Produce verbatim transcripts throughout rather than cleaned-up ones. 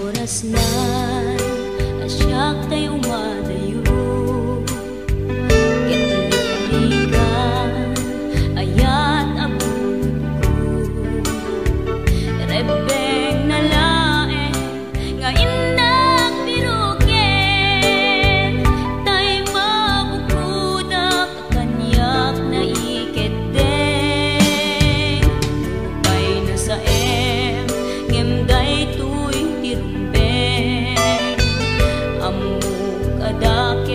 Orasna a siak tay umadayo, ket liklikan ayat a bukodko. Rebbengna laeng nga innak biroken, tay mabukodak kaniak naikeddeng. Nupay nasaem, ngem daytoy ti rumbeng. Ammok a dakes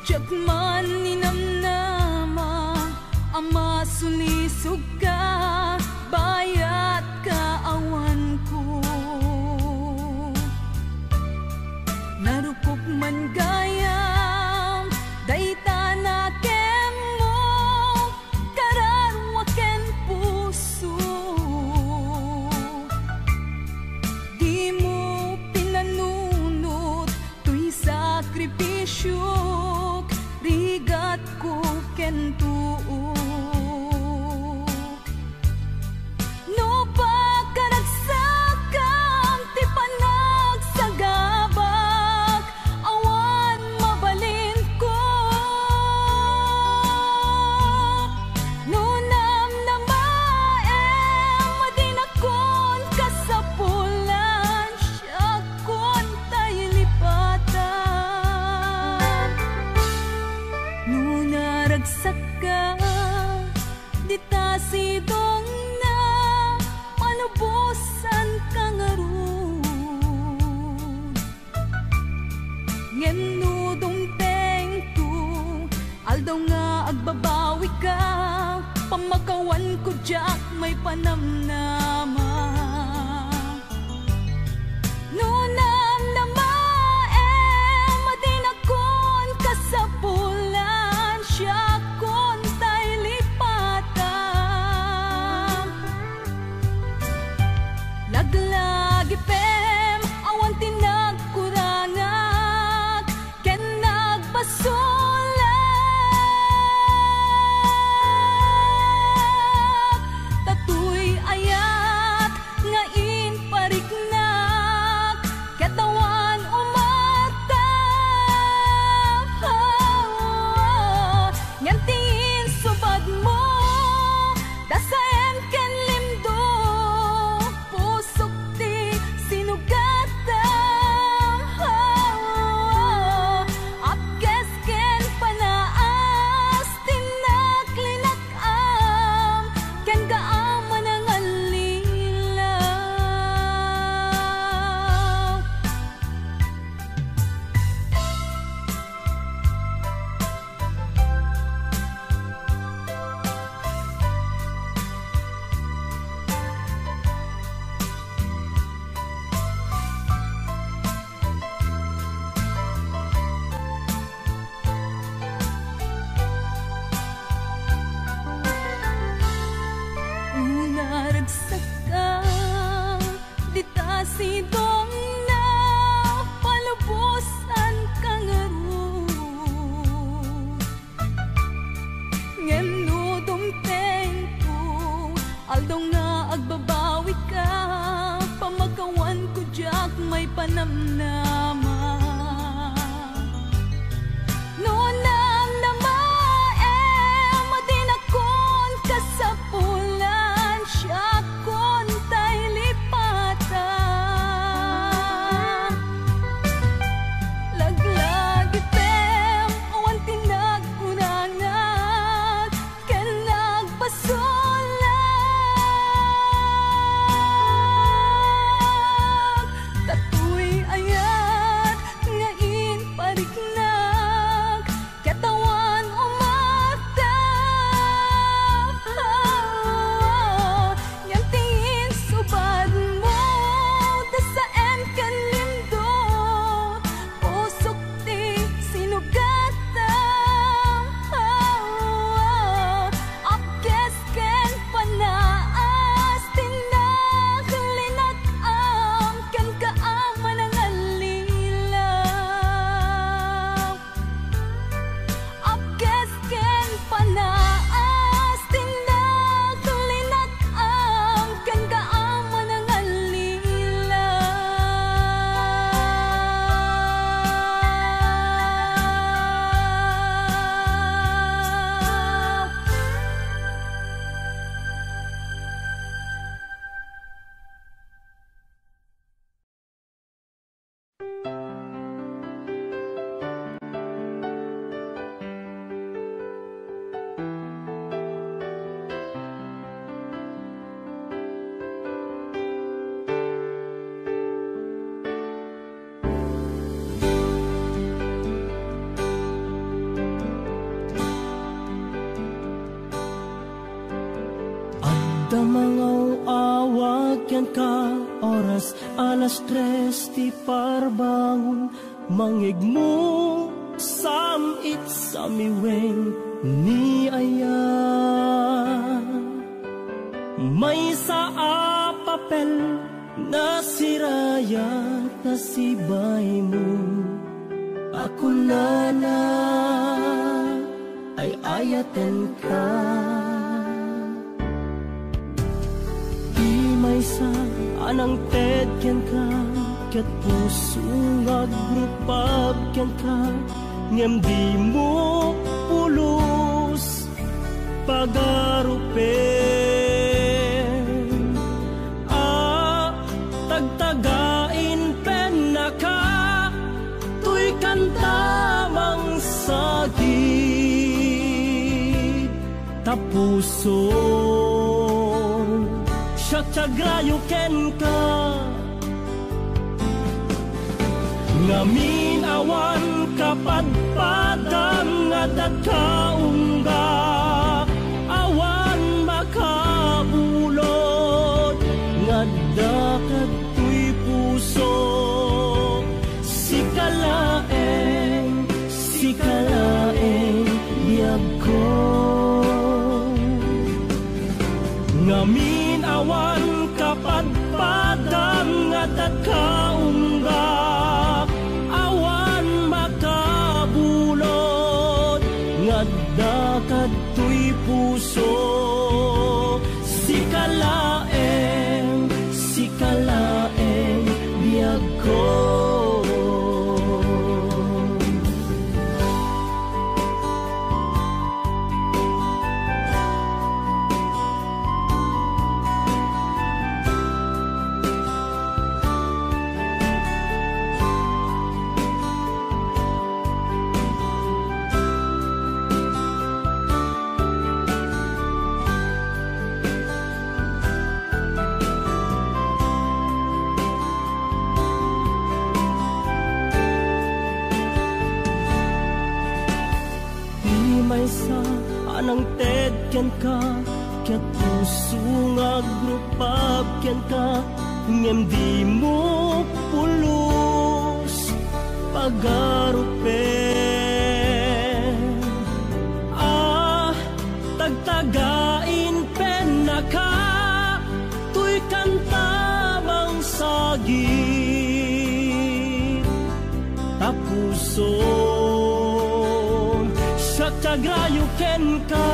Diak man ninamnama a masulisogka, bayatka awanko. Narukop man gayam dayta nakemmo, kararua ken puso. Dimo pinanunot toy sakripisiok, rigatko ken tuok. No pakaragsakan ti panagsagabak, awan mabalinko. No namnamaem a dinakon kasapulan, siakon tay lipatan. No naragsakka, dita sidongna, palubosanka ngarud. Ngem no dumtengto, aldaw nga agbabawika, pamakawanko diak maipanamnama. No namnamaem a dinakon kasapulan, siakon tay lipatan. Laglagipem, awan ti nagkurangak ken nagbasolak. Ta toy ayat nga impariknak, ket awan umartam. Ngem ti insubadmo, dasaem ken limdum, pusok ti sinugatam. Apges ken panaas ti naklinak-am ken gaam a nangallilaw. Unaragsakka, dita sidongna, palubosanka ngarud. Ngem no dumtengko, aldaw nga agbabawika, pamakawanko diak maipanamnama. No namnamaem a dinakon kasapulan, siakon tay lipatan. Laglagipem, awan ti nagkurangak ken nagbasolak. Ta toy ayat kenka, oras alas tres ti parbangon, mangngegmo, sam-it, samiwen, ni aya. Maysa a papel, nasirayat, nasibaymo. A kunana, ay-ayatenka. Ti maysa a nangted kenka, ket puso nga agrupab kenka, ngem dimo pulos pagarupen. A tagtagain pennaka, toy kanta mangsagid. Ta puson, siak ti agrayo kenka. Ngamin awan kapadpadam nga addatka ungga, awan makabulod nga adda kadtoy puso. Sika laeng, sika laeng, biagko. Ngamin awan kapadpadam nga addatka ungga, awan makabulod nga adda kadtoy puso. Sika laeng, sika laeng, biagko. Ti maysa a nangted kenka, ket puso nga agrupab kenka, ngem dimo pulos pagarupen. A tagtagain pennaka, toy kanta mangsagid. Ta puson, siak ti agrayo kenka.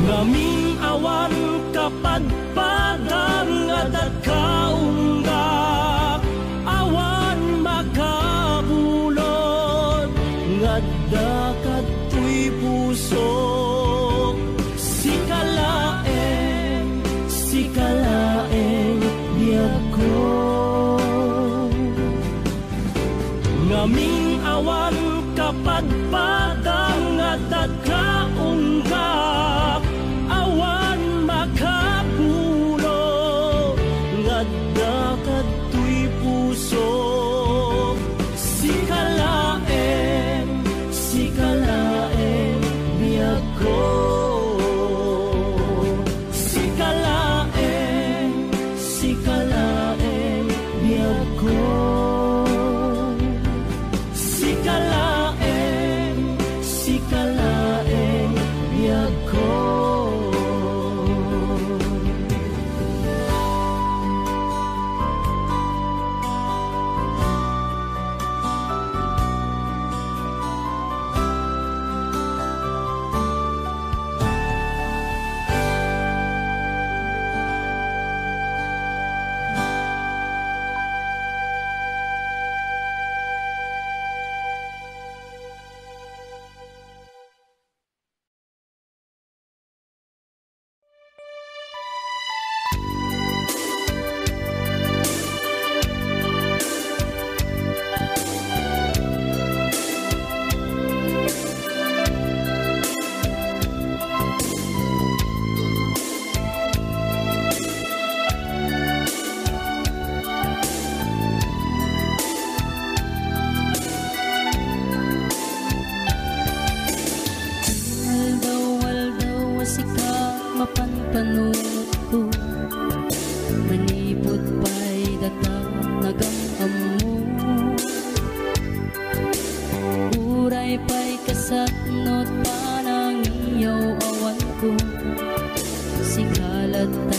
Ngamin awan kapadpadam nga addatka ungga, awan makabulod nga adda kadtoy puso. Sika laeng, sika laeng, biagko. Ngamin awan kapadpadam nga addatka ungga, awan makabulod nga adda kadtoy puso. Sika laeng, sika laeng, biagko. Sika laeng, sika laeng, biagko. Sika laeng, sika laeng, biagko. Tapno ta nangiyaw-awanko, sika latta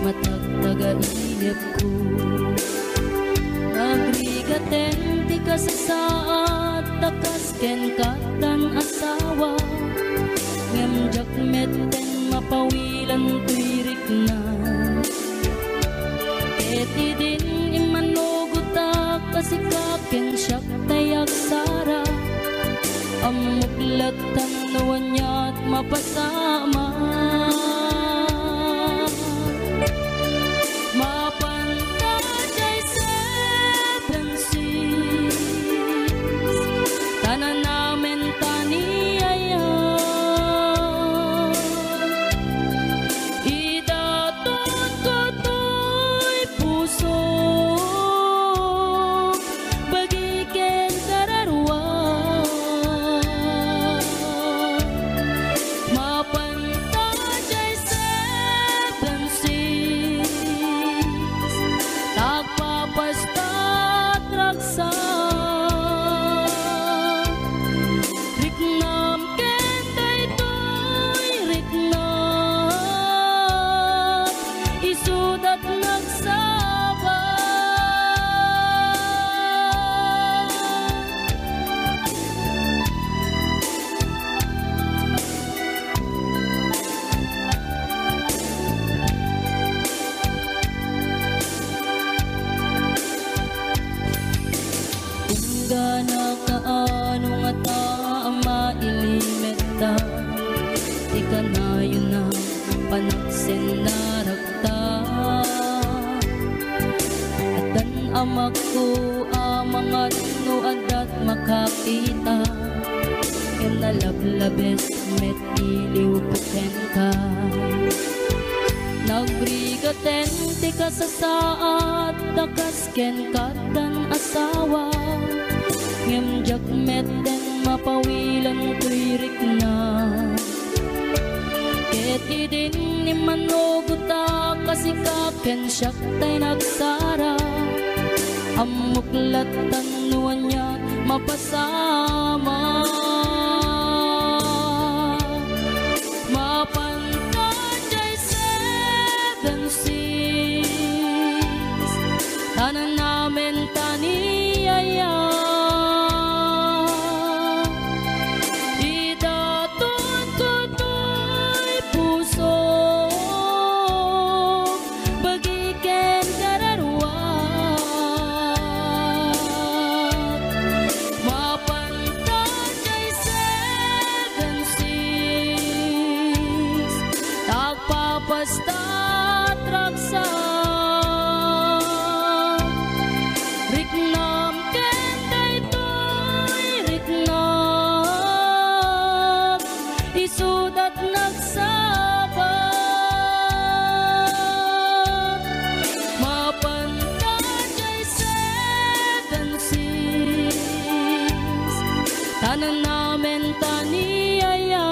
matagtagainepko. Nagrigaten ti kasasaad ta kas ken kattan a sawa, ngem diak metten mapawilan toy rikna. Ket idin immanugotak a sika ken siak tay agsara, ammok latta no aniat mapasamak. Mapanta jay seven six, ta nanamen ta ni ayat. Idatonko toy pusok, bagi ken kararuak. Mapanta jay seven six, ta agpapastat ragsak. Riknam ken daytoy riknam, isudat nagsaba. Unggana kaano ngata a mailimetta ti kanayon a panagsennarakta. Addan amakko a mangan no addat makakita, ken nalablabes met iliwko kenka. Nagrigaten ti kasasaad ta kas ken kattan a sawa, ngem diak metten mapawilan toy rikna. Ket idin immanugotak a sika ken siak tay nagsara, ammok latta no aniat mapasamak. Mapanta jay seven six, ta nanamen ta ni ayat. Idatonko toy pusok, bagi ken kararuak. Mapanta jay seven six, ta agpapastat ragsak. Riknam ken daytoy riknam, isudat nagsaba. Mapanta jay seven six, ta nanamen ta ni ayat.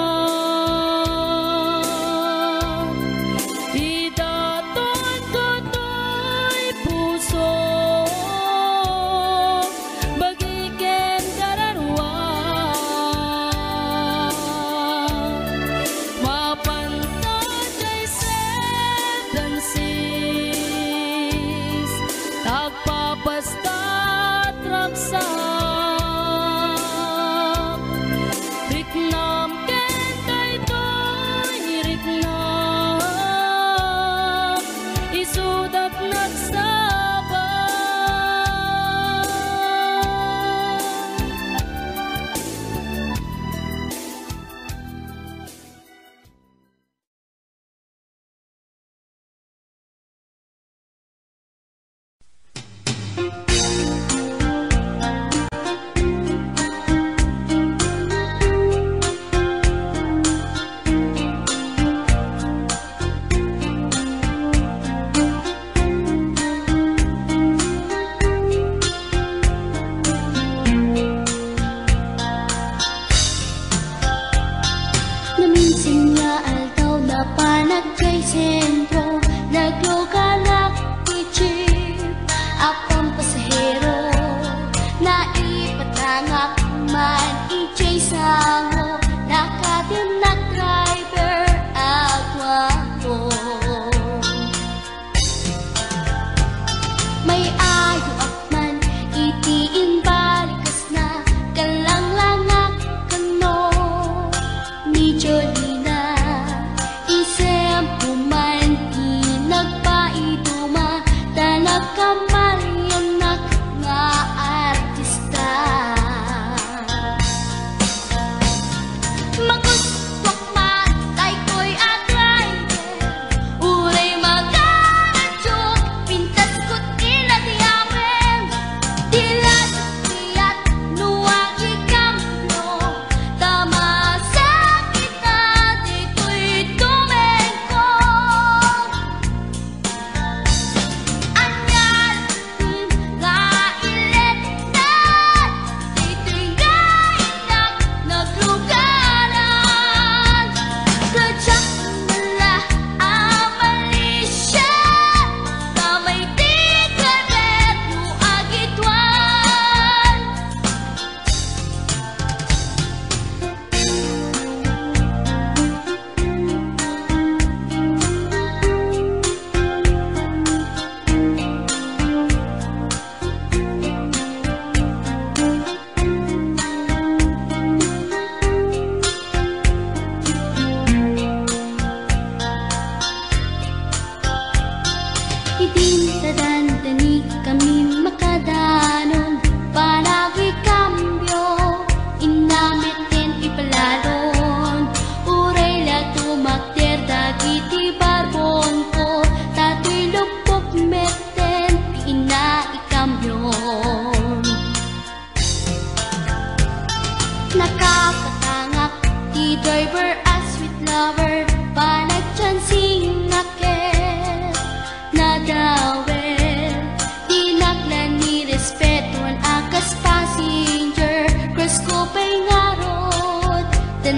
Idatonko toy pusok, bagi ken kararuak. Mapanta jay seven six, ta agpapastat ragsak. Riknam ken daytoy riknam, isudat nagsaba. Naminsan nga aldaw, napanak jay sentro, nagluganak ti jeep a pampasahero. Naipatangak man idiay sango,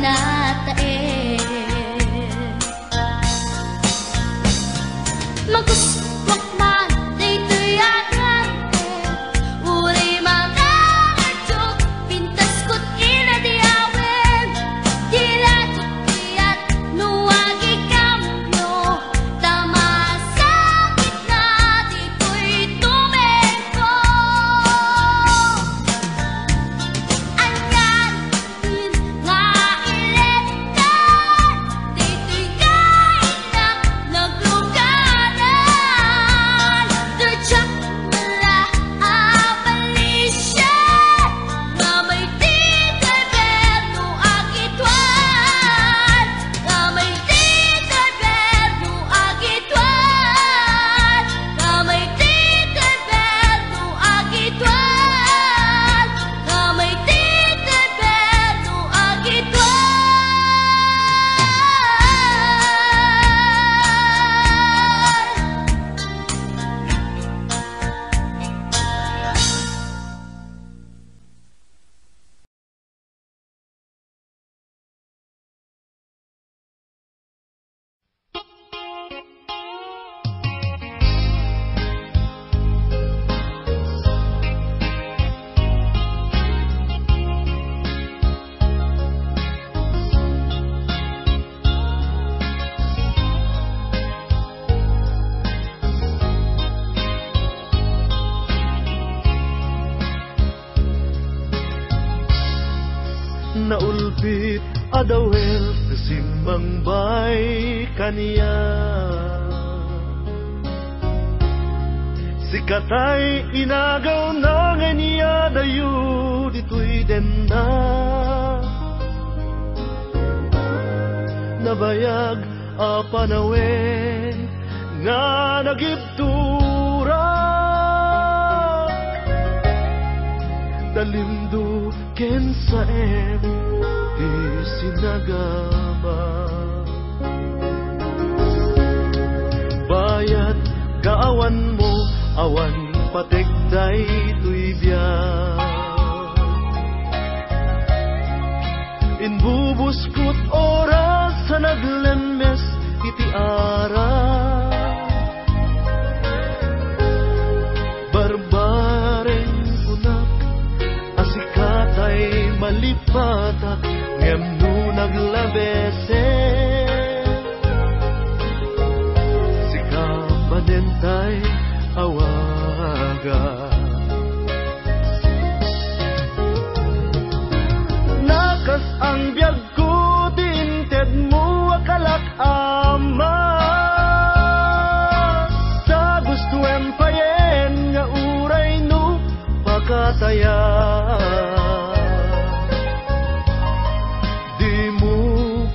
nataen. Magustuak man daytoy a kanta, uray mangaradyo, pintasko ti inayawen, ti radyo ti at no agikambio, ta masakit na ditoy tumengko. Anian nga ilettan, daytoy nga innak nagluganan. Diak met la a balisian, nga may ti driver no agituan, nga may ti driver no agituan, nga may ti driver no agituan, nga may ti driver no agituan. Naulbit a dawel ti simmangbay kaniak. Sika tay inagawna nga inyadayo ditoy denna. Nabayag a panawen nga nagibtura. Talimdo ken saem ti sinagaba. Bayat kaawanmo, awan patek daytoy biag. Imbubuskot oras a naglemmes iti ara. Barbareng kunak a sika tay malipatak, ngem no naglabesen, sika manen tay awaga. Nakas-ang biagko ti intedmo a kalak, Ama. Ta gustoem payen nga uray no pakatayan, dimo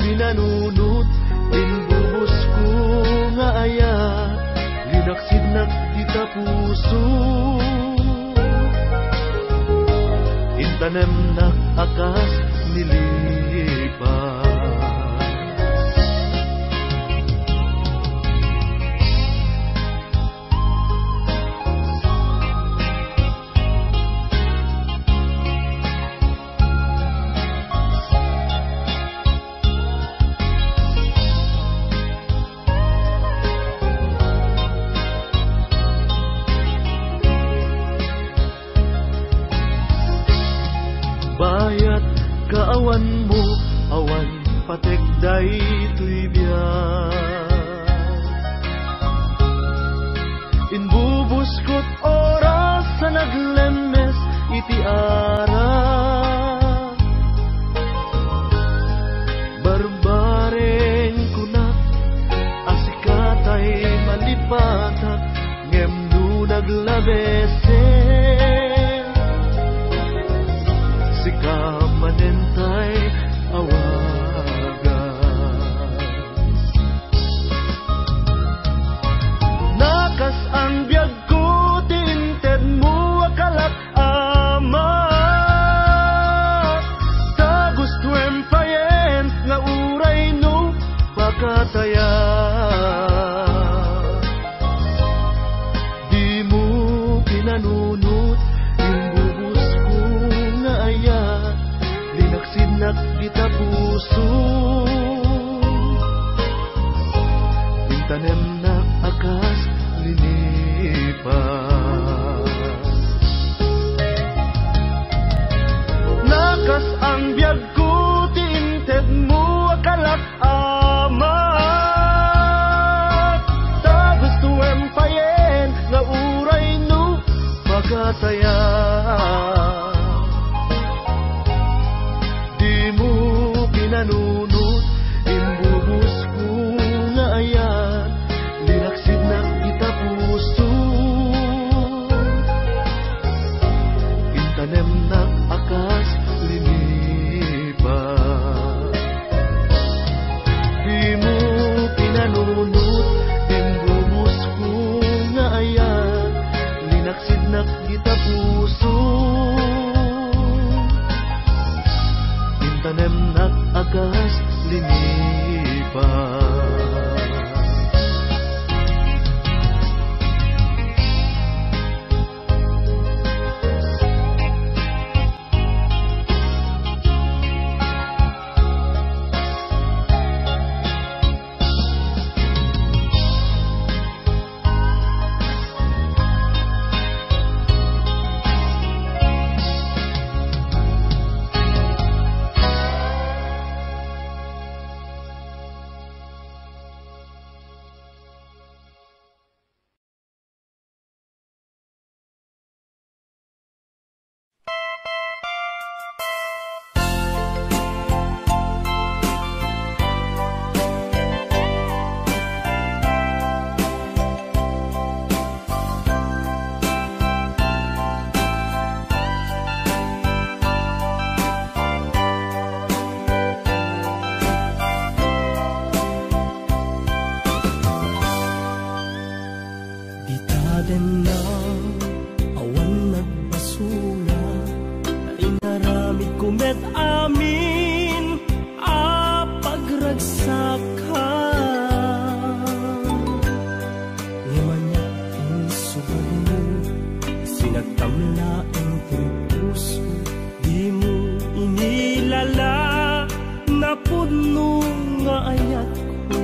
pinanunot ti imbubusko nga ayat. Linaksidnak dita puso, intanemnak a kas ni lipas. Bayat kaawanmo, awan patek daytoy biag. Imbubuskot oras a naglemmes iti ara. Barbareng kunak a sika tay malipatak, ngem no naglabesen, sika manen tay awagas. Nakas-ang biagko ti intedmo a kal- Kumet amin a pagragsakka. Ngem ania insubadmo, sinagtam laeng toy puso, dimo inilala napudno nga ayatko.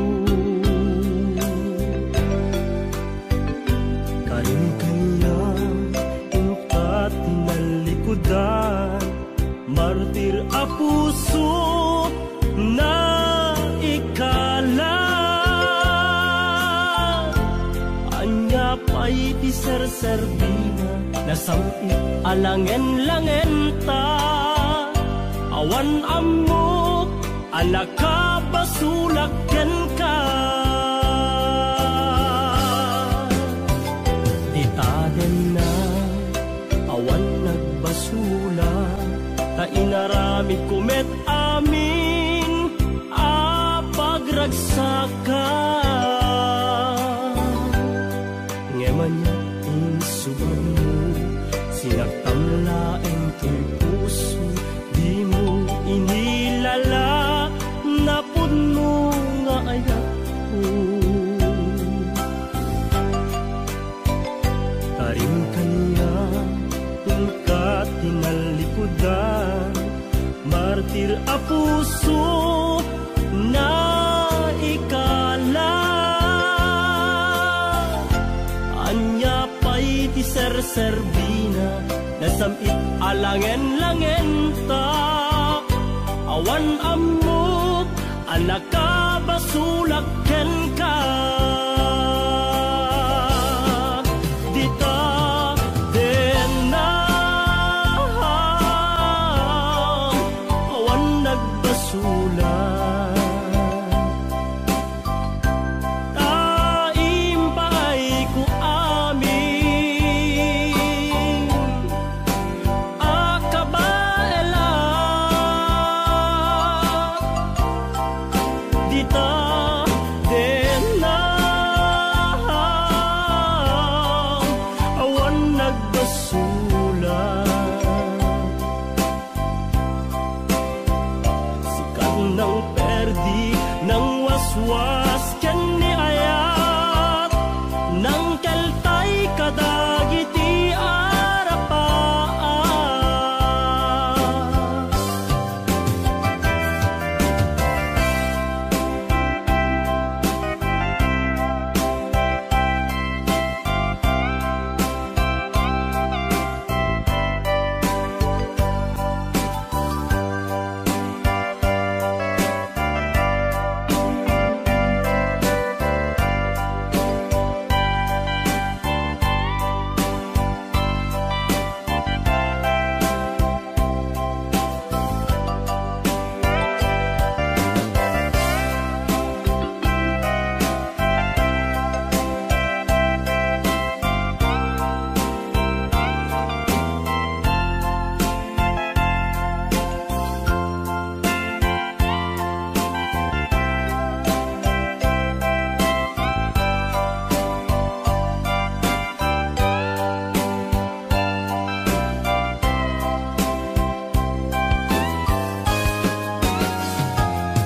Karim kaniak, inka tinallikudan, martir a puso, naikala. Ania pay ti serserbina, nasam-it a langen-langenta, awan ammok a nakabasolak kenka. Dita denna, awan nagbasolak, ta inaramidko met amin a pagragsakka. Ngem ania insubadmo, sinagtam laeng toy puso, dimo inilala napudno nga ayatko. Karim kaniak, inka tinallikudan, martir a puso, naikala. Ania pay ti serserbina, nasam-it a langen-langenta, awan ammok a nakabasolak kenka. Dita denna, awan nagbasolak. Ta impaayko amin a kabaelak. Dita denna, awan nagbasolak. Sikan nang perdi, nang waswas ken ni ayat, nang keltay kadagiti arapaak.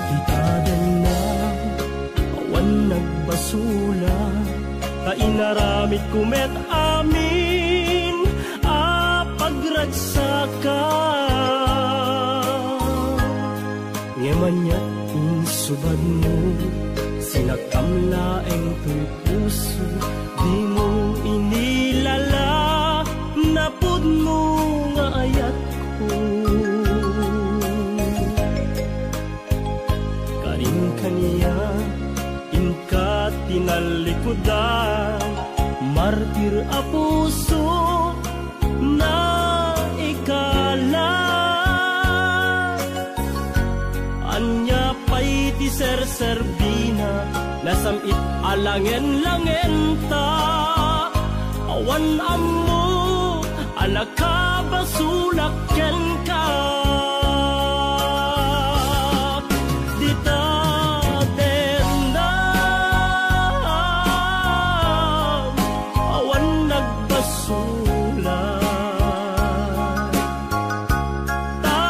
Ita denna, awan nagbasolak, ta inaramidko met amin a pagragsakka. Ngem ania insubadmo, sinagtam laeng toy puso, dimo inilala napudno nga ayatko. Karim kaniak, inka tinallikudan, martir a puso, naikala. Ania pay ti serserbina, nasam-it a langen-langenta, awan ammo a nakabasolak kenka. Dita denna, awan nagbasolak. Ta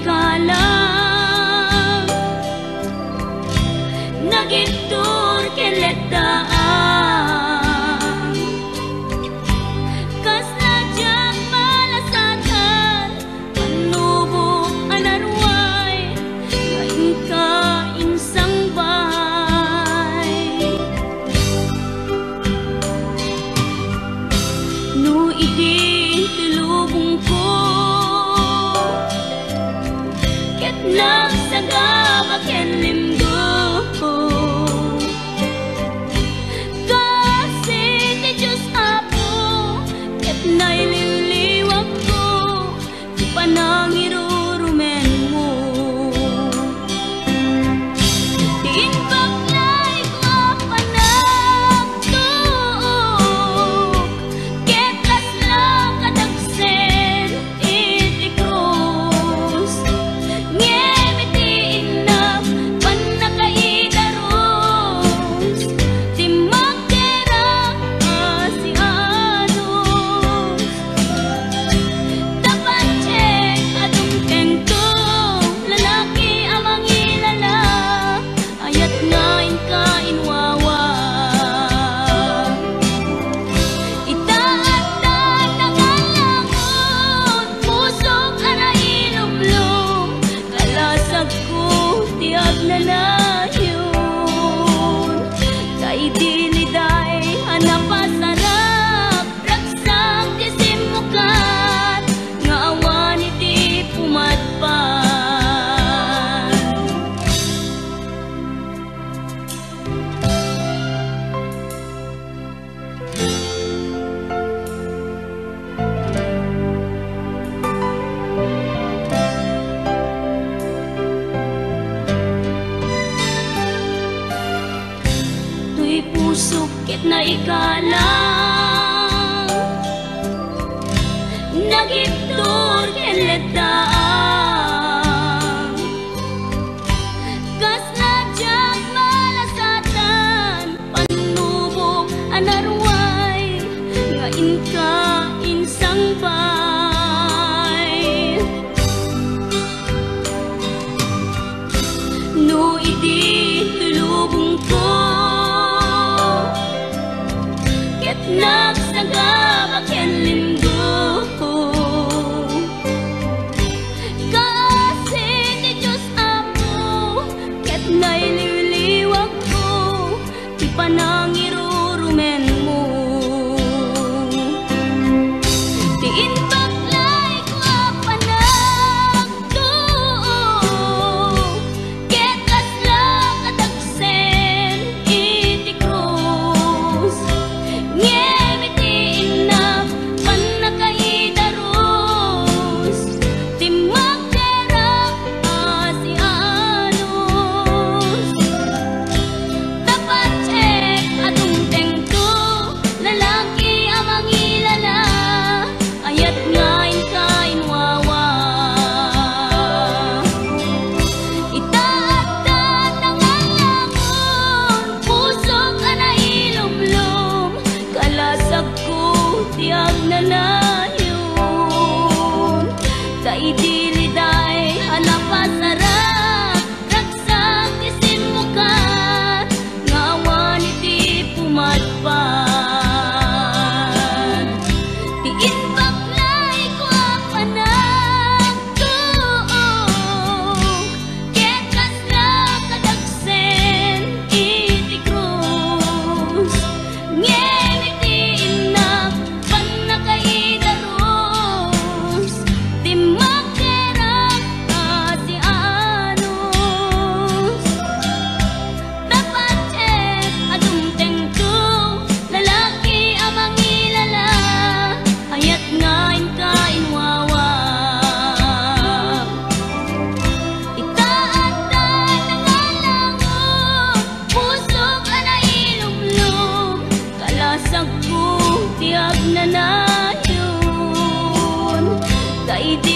Kalang nagibtur ken letdaan, kasla diak malasatan, pannubok a naruay nga inka insangbay. No idi ti lubongko, ket nagsagaba ken limgo, kasi ti Dios, Apo, ket nailiwliwakko ti panangirurumenmo. Ti imbaklayko a panagtuok, ket kasla kadagsen iti krus. Ngem iti innak pannakaidarus, dimmakkerak a sianus. Tapattek a dumtengto, lalaki a mangilala, ayat nga inka inwawa. Ita adda nangalangon, pusok a nailumlom, kalasagko ti agnanayon. Ta idi liday a napasarak, ragsak ti simmukat nga awan iti pumadpad. Toy pusok ket naikalang, nagibtur ken letdaan. Kasla diak malasatan, pannubok a naruay nga inka insangbay. No idi ti lubongko, ket nagsagaba ken limgo, kasi ti Dios, Apo, ket nailiwliwakko ti panangirurumenmo. Ti imbaklayko a panagtuok, ket kasla kadagsen iti krus. Ngem iti innak pannakaidarus, dimmakkerak a sianus. Tapattek a dumtengto, lalaki a mangilala, ayat nga inka inwawa. Ita adda nangalangon, pusok a nailumlom, kalasagko ti agnanayon. Ta idi liday a napasarak, ragsak ti simmukat nga awan iti pumadpad. Ti imbaklayko a panagtuok, ket kasla kadagsen iti krus. Ngem iti innak pannakaidarus, dimmakkerak a sianus. Tapattek a dumtengto, lalaki a mangilala, ayat nga inka inwawa. Ita adda nangalangon, pusok a nailumlom, kalasagko ti agnanayon. Ta idi